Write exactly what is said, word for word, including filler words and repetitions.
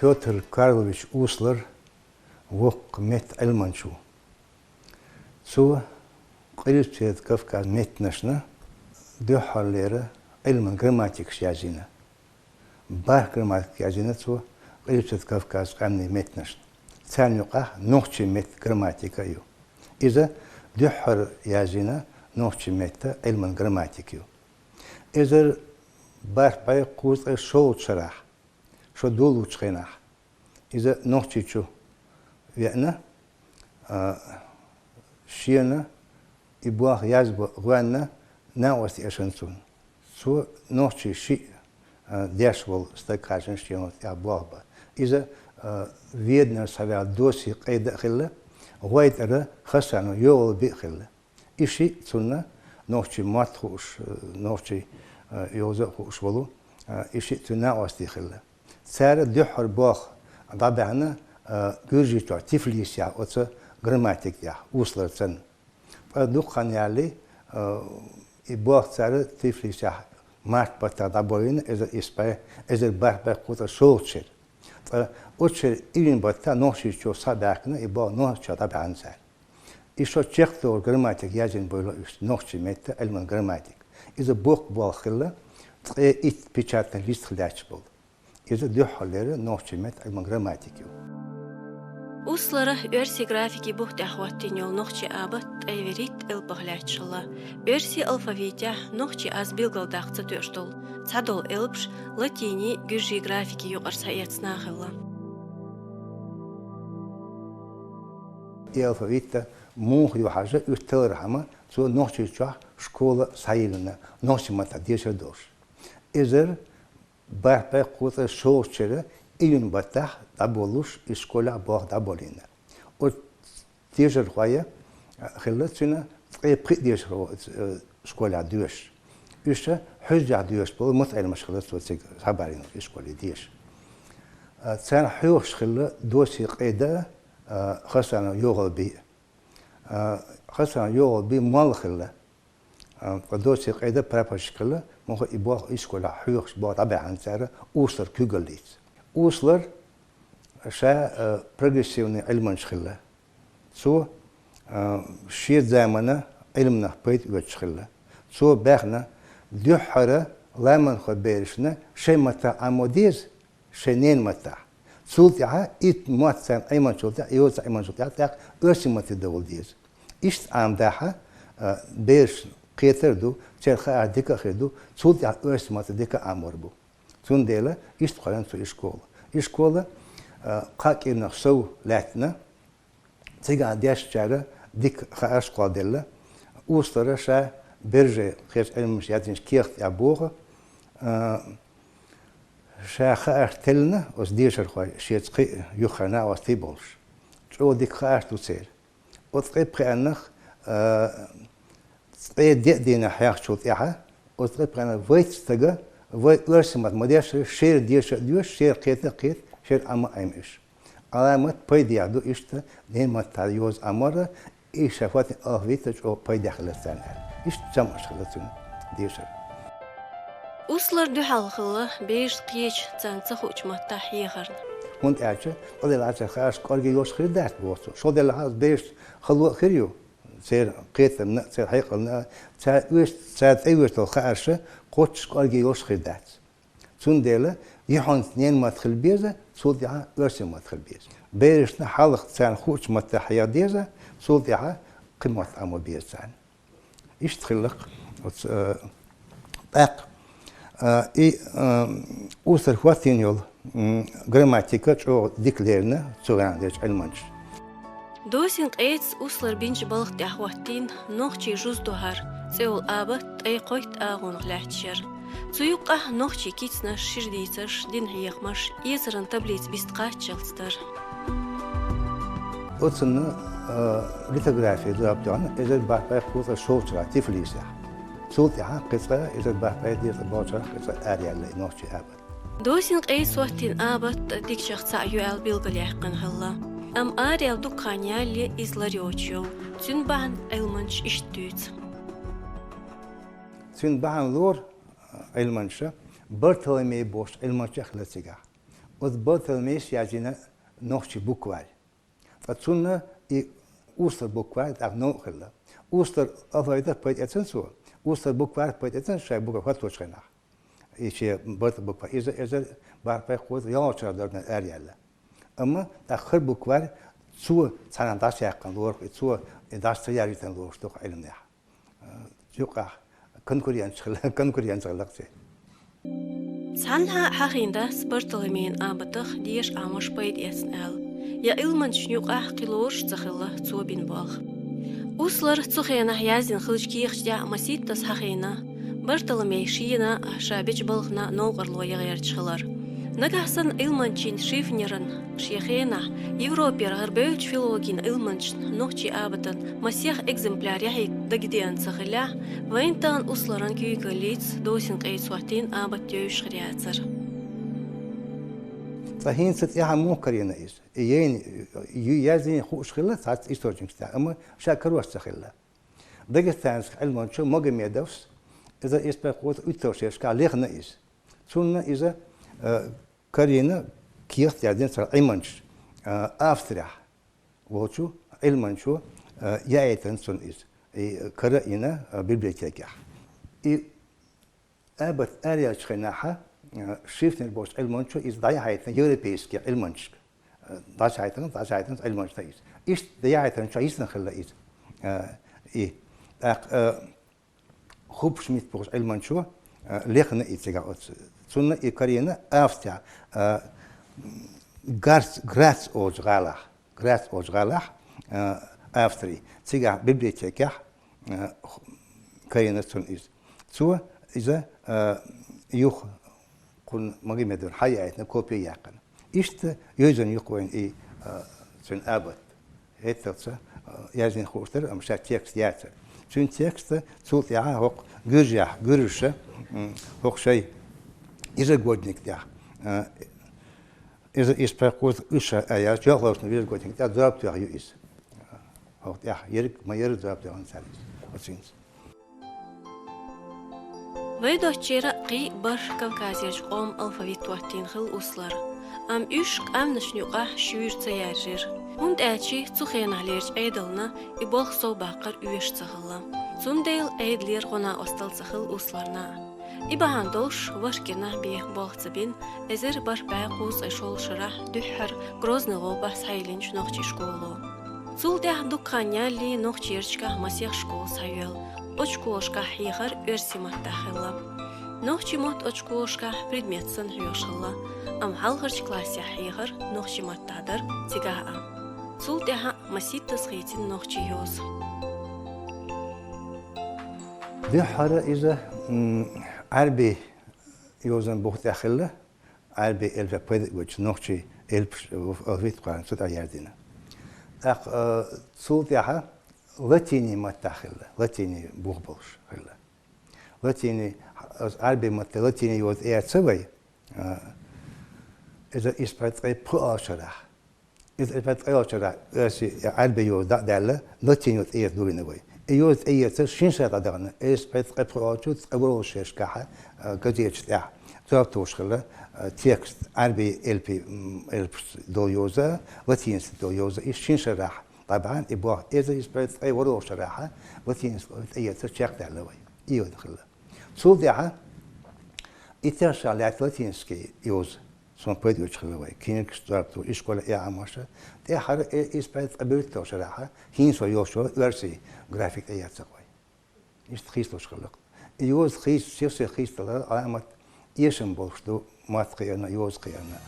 Пётр Карлович Услар воккха меттан Ӏилманча ву. Цо Къилбаседа Кавказа меттанашна дуьххьарлера Ӏилман грамматикаш язйина. БархӀ грамматика язйина цо Къилбаседа Кавказа къаьмнийн меттанашна. Царна юкъахь нохчийн меттан грамматика а ю. Иза дуьххьара язйина нохчийн меттан Ӏилман грамматика ю. Эзар бархӀ бӀе кхузткъе шолгӀачу шарахь, шо долучу хенахь, иза Нохчийчу веана, а, шена и болх язбан гӀоьнна накъостий эшна цунна. Цо нохчийн шиъ, а, деш волу стаг хаьржина шена тӀехь болх бан. Иза, а, Веданара схьаваьлла Доси Къеда а хилла, ГӀойтӀара Хасанов ЙогӀалби а хилла. И шиъ цунна нохчийн мотт хууш, нохчийн, а, йоза а хууш волу, а, и шиъ цуьнан накъостий хилла. Цара дуьххьара болх дӀабаьхьна, а, Гуьржийчохь Тифлисехь оцу грамматика тӀехь, Усларца. Ткъа дукха хан ялале, а, и болх цара Тифлисехь март баттахь дӀаболийна, эзар исс бӀе, эзар бархӀ бӀе кхузткъе шолгӀачу шеран. Ткъа оцу шеран июнь баттахь Нохчийчу схьа а баьхкина, и болх Нохчийчохь дӀабаьхьна цара. И шо чекхдохург грамматика язйина бевлла уьш, нохчийн меттан Ӏилман грамматика. Иза боккха болх хилла, ткъе итт печатный лист хила лаьтташ болу. Иза дуьххьарлера нохчийн меттан Ӏилман грамматика ю. Услара оьрсийн графикин бух тӀехь хӀоттийна йолу нохчийн абат ткъе вуьрхӀитта элпах лаьтташ хилла. Оьрсийн алфавитехь нохчийн аз билгалдаккха ца тоьуш долу цхьадолу элпаш латинийн, гуьржийн графикин юкъара схьаэцна а хилла. И алфавит муха ю хьажа, уьтталгӀа хӀума, цо Нохчийчохь школа схьайиллина, нохчийн маттахь дешар долуш. Эзар бархӀ бӀе кхузткъе шолгӀачу шеран июнь баттахь дӀаболуш, и школехь болх дӀаболийна. Оцу дешархойн хилла цуьнан ткъе пхиъ дешархо, э, школехь доьшуш. Уьш хьуьжарехь доьшуш болу мутаӀеламаш хилла цо цига схьабарийна и школе деша. А, царна хьоьхуш хилла Доси Къеда а, а, Хасанов ЙогӀалби а. А, Хасанов ЙогӀалби молла хилла. А, ткъа Доси Къеда прапорщик хилла, муха и болх и школехь хьоьхуш болх дӀабаьхьна цара Услар куьйгаллица. Услар ша, а, прогрессивный Ӏилманча хилла. Цо, а, шен заманан Ӏилманах пайда оьцуш хилла. Цо баьхна дуьххьара ламанхойн берашна шайн маттахь Ӏамо деза, шайн ненан маттахь. Цул тӀаьхьа и мотт царна Ӏеминчул тӀаьхьа, йоза Ӏеминчул тӀаьхьа, тӀаккха оьрсийн матте довла деза. Иштта Ӏамадахь, а, берашна кхетар а ду, церан хаар дика а хир ду, цул тӀаьхьа оьрсийн матте дика а Ӏамор бу. Цундела иштта кхоьллина цо и школа. И школа, а, кхаа кӀирнах сов лаьттина, цигахь дешначара дика хаарш кхолладелла. Услара ша Бержен кхечу Ӏилманчаша яздинчу кехат тӀехь боху, а, ша хаарш теллина, оцу дешархойн шеца кхин а юххера накъостий болуш. ЧӀогӀа дика хаарш ду церан. Оцу ткъе пхеаннах, а, ткъе деа дийнахь хьехначул тӀаьхьа, оцу ткъе пхеаннах вайца стага, вай оьрсийн маттахь ма дешшара, шера деша а доьшу, шера кхета а кхета, шера Ӏама а Ӏема уьш. Ӏаламат пайдехь ду иштта ненан маттахь йоза Ӏамор, и ша хӀоттийна алфавит а чӀогӀа пайдехь хилла царна аьлла. Иштта чам аш хилла цуьнан дешар. Услар дуьхьал хилла берашна кхечу, царна ца хуучу маттахь хьехарна. ХӀунда аьлча, къаделла Ӏа церан хаарш кӀорге йолуш хир дац, боху цо. ШолгӀа делахь а, берашна хало а хир ю, церан кхетамна а, церан хьекъална а, цара оьш-, цара тӀеоьцуш долу хаарш кхоччуш кӀорге йолуш хир дац. Цундела юьхьанца ненан мотт хила беза, цул тӀаьхьа оьрсийн мотт хила беза. Берашна хьалха царна хуучу маттахь хьеха деза, цул тӀаьхьа кхин мотт Ӏамо беза царна. Иштта хилла-кх оцу, э, тӀаккха, э, и, э, Услара хӀоттийна йолу, м, грамматика чӀогӀа дика лерина цу гӀан дечу Ӏилманчаша. Досин Къедас Услара бинчу балха тӀехь хӀоттийна «Нохчийн жуз-дуьхьар» цӀе йолу абат ткъе кхойтта агӀонах лаьтташ яра. Цу юккъехь нохчийн кицнаш, шира дийцарш, динан хьехамаш, эцаран таблица биста кхаччалц дара. Оцунна, а, литографи жоп доьгӀна эзар бархӀ бӀе кхузткъе шолгӀачу шарахь Тифлисехь. Цул тӀаьхьа кхин цкъа эзар бархӀ бӀе дезткъе болчу шарахь кхин цкъа араяьлла и нохчийн абат. Досин Къедас хӀоттийна абат дикачех цхьаъ ю аьлла билгалъяьккхина хилла. Амма араяьлла дукха хан ялале иза лар йоцуш йолу. Цуьнан бахьана Ӏилманчаша иштта дуьйцу. Цуьнан бахьана лору Ӏилманчаша Бартоломей бохучу Ӏилманча а хилла цигахь. Оцу Бартоломейс яздина нохчийн букварь. Ткъа цунна и Услар букварь тӀаккха новкъа хилла. Услар алфавитах пайда эцна цо, Услар букварь пайда эцна шайн букварь хӀотточу хенахь. И шен барта букварь. Иза эзар бархӀ бӀе кхузткъе ялхалгӀачу шарахь дара араяьлла. Амма тӀаккха хӀара букварь цо цхьанхьа дӀасаяьккхина лору, и цо и дӀаса ца яржийтина лоруш ду-кх Ӏилманехь. Юкъахь конкуренция хилла, конкуренция хилла-кх церан. Цхьанхьа хьахийна дац Бартоломейн абатах деша Ӏамош пайда эцна аьлла, я Ӏилманчашна юкъахь кхин лоруш а ца хилла цо бина болх. Услара цу хенахь яздина хиллачу кехаташ тӀехь масийттаза хьахийна Бартоломей шена а, ша бечу балхана новкъарло ян гӀерташ хилар. Нагахь санна Ӏилманчин Шифнеран шен хенахь Европера хӀара бевллачу филологийн Ӏилманчашна нохчийн абатан масех экземпляр яхьийта дагадеана ца хиллехь, вайна тахана Усларан куьйгаллица досина къийсош хӀоттийна абат евзаш хир яцара. Ткъа хӀинца тӀаьхьа муха карийна иза? И яйна, ю-, яздина хууш хилла цхьацца источникашна, амма ша карош ца хилла. Дагестанский Ӏилманчо Магомедовс, иза исс бӀе кхузткъе уьтталгӀачу шерашкахь лехна иза. Цунна иза, э, карийна кехат яздина цара Ӏилманчаша, э, Австрехь волчу Ӏилманчо, э, яийтина цунна иза. И кара а йина, э, библиотекехь. И абат араяьллачу хенахь, э, Шифнер бохучу Ӏилманчо иза дӀаяхьийтина европейски Ӏилманчашка. Э, дӀасахьийтина, дӀасахьийтина Ӏилманчашна иза. Иштта дӀаяхьийтинчохь йисина хилла иза. Э, и. ТӀаккха, э, Хуппшмидт бохучу Ӏилманчо, э, лехна и цигахь оцу. Цунна и карийна Австрехь, э, Гарц-, Грац олучу гӀалахь. Грац олучу гӀалахь, э, Австри. Цигахь библиотекехь, э, х-, карийна цунна иза. Цо иза, э, юха кхунна Магомедовна хьаяийтина, копи яьккхина. Иштта йовзина ю-кх вайна и, э, цуьнан абат. ХӀетталца, э, яздина хууш дара, амма ша текст яцара. Цуьнан текст цул тӀаьхьа хӀокху гуьржехь, гуьржаша, м, хӀокху шайн ежегодник тӀехь, э, иза исс бӀе кхузткъе уьш шарахь араяьллачу ялхалгӀачу ежегодник тӀехь зорба тоьхна ю иза. ХӀокху тӀехь ерриг ма-ярра зорба тоьхна цара иза. Оцу хӀинца. Вай доцчеран а кхин а бархӀ Кавказерчу къоман алфавит хӀоттийна хилла Услара. Амма уьш къаьмнашна юкъахь шуьйра ца яржира. ХӀунда аьлча цу хенахьлерчу Ӏедална и болх совбаккхар оьшуш ца хилла. Цундела Ӏедалера гӀо-накъосталла ца хилла Усларна. И бахьана долуш ворхӀ кӀирнахь бен болх ца бина эзар бархӀ бӀе кхузткъе шолгӀачу шарахь дуьххьара Грозный гӀопах схьайиллинчу нохчийн школо. Цул тӀаьхьа дукха хан ялале нохчерчу школашкахь масех школа схьайоьлла. Оцу школашкахь хьехар оьрсийн маттахь хилла. Нохчийн мотт оцу школашкахь предмет санна хьоьхуш хилла, амма хьалхарчу классехь хьехар нохчийн маттахь дара цигахь а. Цул тӀаьхьа масийттаза хийцина нохчийн йоза. Дуьххьара иза, м, Ӏаьрбийн йозанан бух тӀехь хилла, Ӏаьрбийн элпех пайда оьцуш нохчийн элпаш, алфавит кхоьллина, цу тӀехь яздина. ТӀаккха, э, цул тӀаьхьа латинийн маттахь хилла, латинийн бух болуш хилла. Латинийн, оцу Ӏаьрбийн матте латинийн йоза тӀеэцна вай, э, иза исс бӀе ткъе пхоьалгӀачу шарахь. Иза исс бӀе ткъе пхоьалгӀачу шарахь оьрсийн, Ӏаьрбийн йоза дӀа а даьлла, латинийн йоза тӀеэца диллина вай. И йоза тӀеэцар шина шарахь дӀадахана, исс бӀе ткъе пхоьалгӀачу, ткъе ворхӀалгӀачу шерашкахь, э, газеташ тӀехь зорба тухуш хилла, э, текст Ӏаьрбийн элпийн, м, элпашца долу йоза, латинецаца долу йоза, и шина шарахь дӀабахьана, и болх иза исс бӀе ткъе ворхӀалгӀачу шарахь латинецаца тӀеэцар чекхдаьлла вай. И йоза хилла. Цул тӀаьхьа и тешна лаьтта латинский йоза, суна пайда оьцуш хилла вай, книгаш зорба тухуш, ишколехь Ӏамош, тӀаьххьара, э, исс бӀе ткъе пхоьалгӀачу шарахь хӀинца вай йолуш йолу оьрсийн график тӀеэцна вай. Иштта хийцалуш хилла-кх. И йоза хийца, сирсе хийцадала Ӏаламат эшам болуш ду, мотт кхиарна, йоза кхиарна.